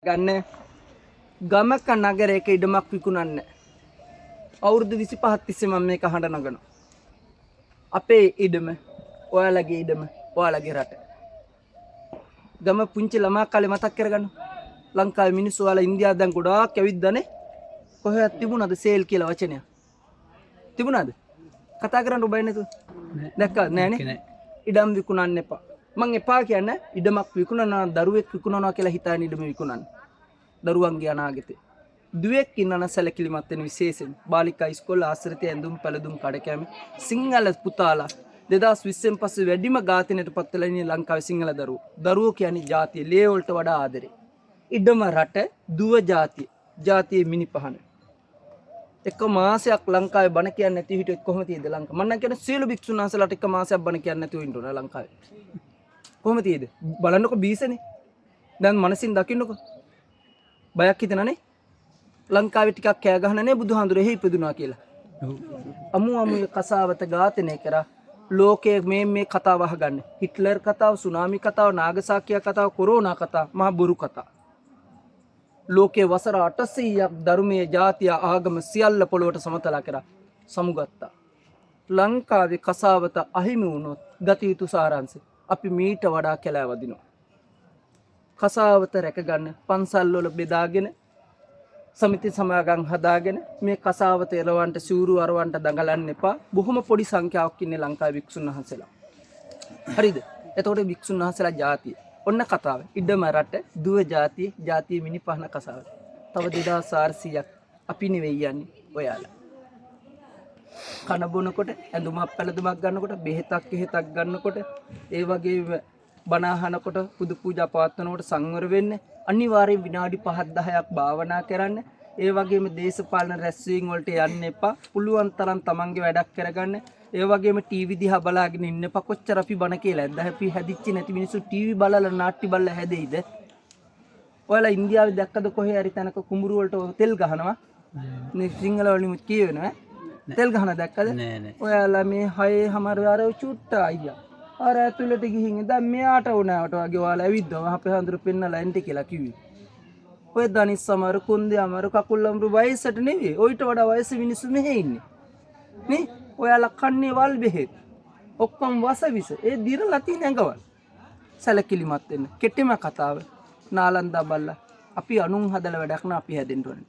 ගන්න ගමක නගරයක ඉඩමක් විකුණන්න. අවුරුදු 25ක් තිස්සේ මම මේක හඬ නගනවා. අපේ ඉඩම, ඔයාලගේ ඉඩම, ඔයාලගේ රට. ගම පුංචි ළමා කාලේ මතක් කරගන්න. ලංකාවේ මිනිස්සු ඔයාලා ඉන්දියාව දැන් ගොඩාක් ඇවිද්දානේ. කොහෙවත් තිබුණාද සේල් කියලා වචනයක්? තිබුණාද? කතා කරන්න ඔබ නැතුව. දැක්කද නෑනේ? ඉඩම් විකුණන්න එපා. මං එපා කියන්නේ ඉඩමක් විකුණනවා, දරුවෙක් විකුණනවා කියලා හිතාගෙන ඉඩම විකුණන්න. දරුවන්ගේ අනාගතේ. දුවෙක් ඉන්නා නම් සැලකිලිමත් වෙන, විශේෂයෙන් බාලිකා ඉස්කෝල ආශ්‍රිතය ඇඳුම් පැළඳුම් කඩකෑම. සිංහල පුතාලා 2020න් පස්සේ වැඩිම ඝාතනයට පත් වෙලා ඉන්නේ ලංකාවේ සිංහල දරුවෝ. දරුවෝ කියන්නේ ජාතිය ලේ වලට වඩා ආදරේ. ඉඩම රට දුව ජාතිය. ජාතියේ මිනිපහන. එක මාසයක් ලංකාවේ බණ කියන්නේ නැති හිටියොත් කොහොම තියෙද ලංකාව? මං නම් කියන්නේ සියලු භික්ෂුන් වහන්සේලාට එක මාසයක් බණ කියන්නේ නැතුව ඉන්න ඕන ලංකාවේ. කොහොම තියෙද? බලන්නකො බීසනේ. දැන් මනසින් දකින්නකො. බයක් හිතෙනනේ. ලංකාවේ ටිකක් කෑ ගහන නේ බුදුහාඳුර එහෙ ඉපදුනා කියලා. අමු අමු කසාවත ඝාතනය කරා. ලෝකයේ මේ මේ කතාව අහගන්න. හිට්ලර් කතාව, සුනාමි කතාව, නාගසාකියා කතාව, කොරෝනා කතාව මහා බොරු කතා. ලෝකයේ වසර 800ක් ධර්මයේ ජාතිය ආගම සියල්ල පොළොවට සමතලා කරා සමුගත්තා. ලංකාවේ කසාවත අහිමි වුණොත් ගත යුතු සාරාංශය අපි මීට වඩා කැලෑ වදිනවා. කසාවත රැකගන්න පන්සල් වල බෙදාගෙන සමිති සමාගම් හදාගෙන මේ කසාවත එලවන්ට සිවුරු අරවන්ට දඟලන්න එපා. බොහොම පොඩි සංඛ්‍යාවක් ඉන්නේ ලංකාවේ භික්ෂුන් වහන්සේලා. හරිද? එතකොට භික්ෂුන් වහන්සේලා ජාතිය. ඔන්න කතාව. ඉඩම රට දුව ජාතිය, ජාතිය මිනිපහන කසාවත. තව 2400ක් අපි නෙවෙයි යන්නේ ඔයාලා. කන බොනකොට, ඇඳුමක් පැළඳුමක් ගන්නකොට, බෙහෙතක් එහෙතක් ගන්නකොට, ඒ වගේම බණ අහනකොට, පුදු පූජා පවත්වනකොට සංවර වෙන්න, අනිවාර්යෙන් විනාඩි 5ක් 10ක් භාවනා කරන්න. ඒ වගේම දේශපාලන රැස්වීම් වලට යන්න එපා. පුළුවන් තරම් තමන්ගේ වැඩක් කරගන්න. ඒ වගේම ටීවී දිහා බලාගෙන ඉන්න එපා. කොච්චර අපි බණ කියලා ඇද්ද? අපි හැදිච්ච නැති මිනිස්සු ටීවී බලලා නාට්‍ය බලලා හැදෙයිද? ඔයාලා ඉන්දියාවේ දැක්කද කොහේ හරි තැනක කුඹුරු වලට තෙල් ගහනවා? මේ සිංහල වලින් කියවෙනවා. තෙල් ගහන දැක්කද? නෑ නෑ. ඔයාලා මේ හයේ හමාර අර චුට්ට අයියා අර ඇතුළට ගිහින් දැන් මෙයාට ඕනෑවට වගේ ඔයාලා ඇවිද්දා අපේ හඳුර පෙන්නලා එන්න කියලා කිව්වේ. ඔය දනිස් අමාරු, කොන්දේ අමාරු, කකුල් අමාරු වයසට නෙවෙයි. ඔయిత වඩා වයස මිනිස්සු මෙහෙ ඉන්නේ. නේ? ඔයාලා කන්නේ වල් බෙහෙත්. ඔක්කොම වසවිස. ඒ දිරලා තියෙන ඇඟවල්. සැලකිලිමත් වෙන්න. කෙටිම කතාව. නාලන්දා බල්ලා අපි අනුන් හදලා වැඩක් නෑ, අපි හැදෙන්න ඕනේ.